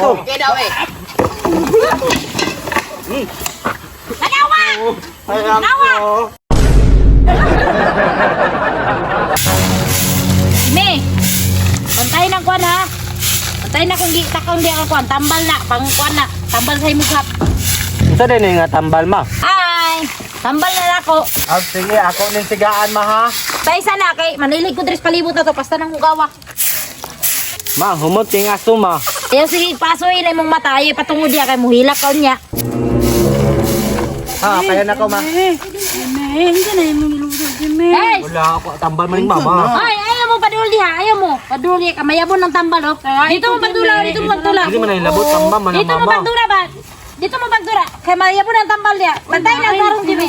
Okay daw eh. Manawa! Manawa! Me, pantay ng kwan ha. Pantay na kung gitakong di ang kwan. Tambal na, pang kwan na. Tambal sa imong. Unsa din nga tambal, ma? Ay, tambal na ako. Ah, sige, ako ning sigaan, ma, ha. Taysa na kay manilig ko dres palibot na to basta nang hugawa. Ma, humot king aso, ma. Ayaw sige pasoy na imong mata ay patungo diya kay muhilak ka niya. Ha, kaya na ko, ma. Hey! Wala ako tambal man ning mama. Ay, ayaw mo padul diha, ayaw mo. Padul diha ka mayabon ng tambal oh. Dito mo padula, dito mo padula. Dili man na ilabot tambal man ang Dito mo mama. pagdura ba? Dito mo pagdura. Kay mayabon ang tambal diha. Pantay na tarong Jimmy.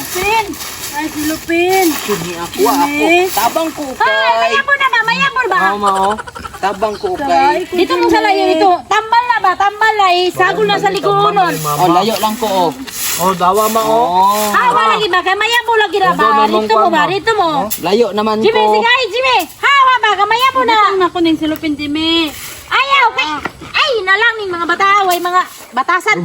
Ay, silupin. Kini ako ako. Tabang ko Ay, kay. mayabon na ba? Mayabon ba? Ah, ma, oh. Tabang ko kay. Dito mo sa layo dito. Tambal na ba? Tambal na eh. Sagol na sa liguonon. Oh, layo lang ko oh. Oh, dawa, ma, oh. Oh. Hawa lagi ba? Kay mayabon lagi na ba? Doon, Dito mo ba? doon, Dito mo. Layo naman Jimmy, ko. sige ay, Jimmy. Hawa ba? Kay mayabon na. Butang na ko ning silupin, Jimmy. Ayaw kay ay nalang ning mga bataway mga batasan.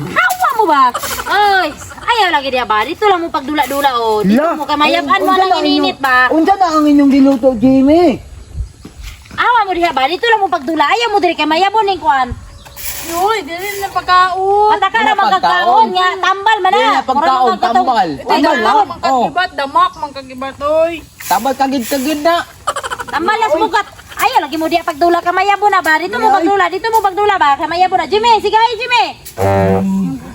Hawa mo ba? Ay, ayaw lagi diya ba? Dito lang mo pagdula-dula oh. Dito mo kay mayaban mo lang ininit ba? Unsa na ang inyong giluto, Jimmy? Awa mo diha ba? Dito lang mo pagdula. Ayaw mo diri kay mayabon ning kuan. Uy, dili na pagkaon. Pataka ra Wala man pagkaon. kagkaon nga tambal man na. Dili na pagkaon, Mura man kag tambal. Tambal na? Oh. Mangkagibat, damak, mangkagibat, oy. Tambal kagid-kagid na. Tambal nas mukat. Ayaw lagi mo diha pagdula kay mayabon na ba? Dito mo pagdula, dito mo pagdula ba? Kay mayabon na. Jimmy, sige ay Jimmy.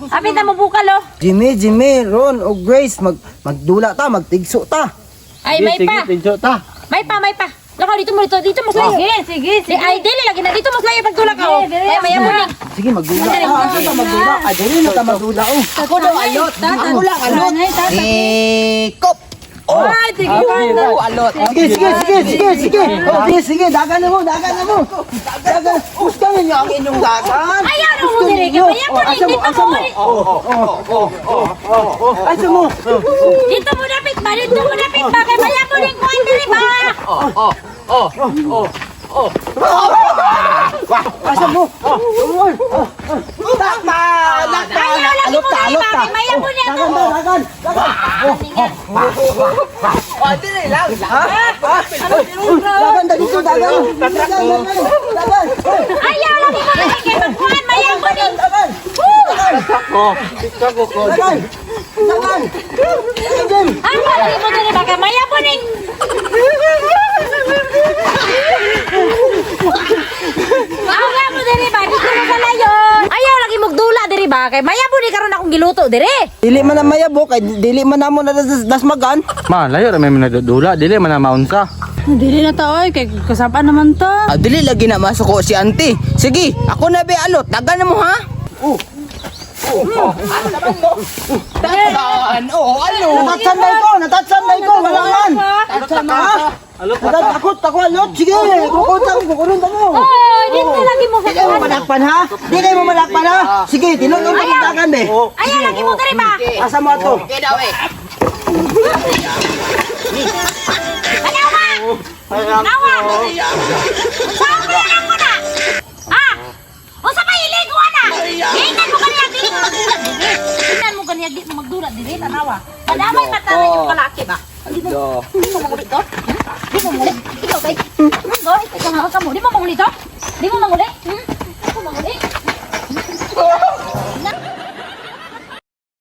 Apit na mo bukal oh. Jimmy, Jimmy, Ron o Grace, magdula ta, magtigso ta. Ay, may Sige, pa. tigso ta. May pa, may pa. Lakaw dito mo dito, dito mas layo. Sige, sige, Di ay dili lagi na dito mas layo pagdula ka oh. Kay mayabon ni. Sige, magdula ta. Asa ta magdula? Ay, dili na ta magdula oh. Ako daw alot. Ako lang alot. Ikop. Oh. Ay, sige ba na. Ako alot. Sige, sige, sige, sige, sige. Oh, sige, sige, dagan na mo, dagan na mo. Dagan. Gusto ninyo ang inyong dagan. Ayaw na mo diri kay mayabon Oh, ni asa mo, dito asa mo. mo? Asa mo? Dito mo dapit ba? Dito mo dapit ba? Kay mayabon ning kuan diri ba? Oh, oh, oh, oh, oh. Asa mo? Dakta! Dakta! Ayaw lagi Alot mo ta, diri alot ba? ta. Kay mayabon ni Dagan ato. ta, dagan. Dagan. Oh, dili lang. Dagan ta dito, dagan. Dagan, dagan, dagan. Ayaw lagi mo diri kay magkuan mayabon ni. Dagan. Oh, tigso ko ko. Dagan. Dagan. Dagan, Jim. Ayaw lagi mo diri ba? Kay mayabon ni. Ayaw mo diri ba? Dito mo sa layo. Ayaw lagi mugdula diri ba? Kay mayabon ni karon akong giluto diri. Dili man na mayabo kay dili man namo na dasmagan. Ma, layo ra may manadula, dili man na maunsa. Dili na ta, oy. Kay kasabaan naman ta. Ah, dili lagi na masuko si auntie. Sige, ako na be alot. Dagan na mo ha. Oh. Oh. Dagan. Oh, alot. Natatsan day ko, natatsan day ko, wala man. Ha? Natat takot ako alot. Sige, kukunta ko, kukunin ta mo. Oy, dito lagi mo sa Di kayo mo malakpan ha? Di kayo mo malakpan ha? Sige, tinulong ko dagan be. Ayaw lagi mo diri ba? Asa mo ato? Okay daw eh. Manawa! Manawa! Saan mo lang mo na? Ha? Unsa pa iligo ana? Tingnan mo kaniya dili mo magdula diri. Tingnan mo kaniya di mo magdula diri tanawa. Padamay mata yung kalaki ba? Alo. Di mo mangulit to? Hmm? Di mo mangulit? Ikaw kay. Go, ikaw ka mo. Di mo mangulit to? Di mo mangulit? Hmm? Di mo mangulit?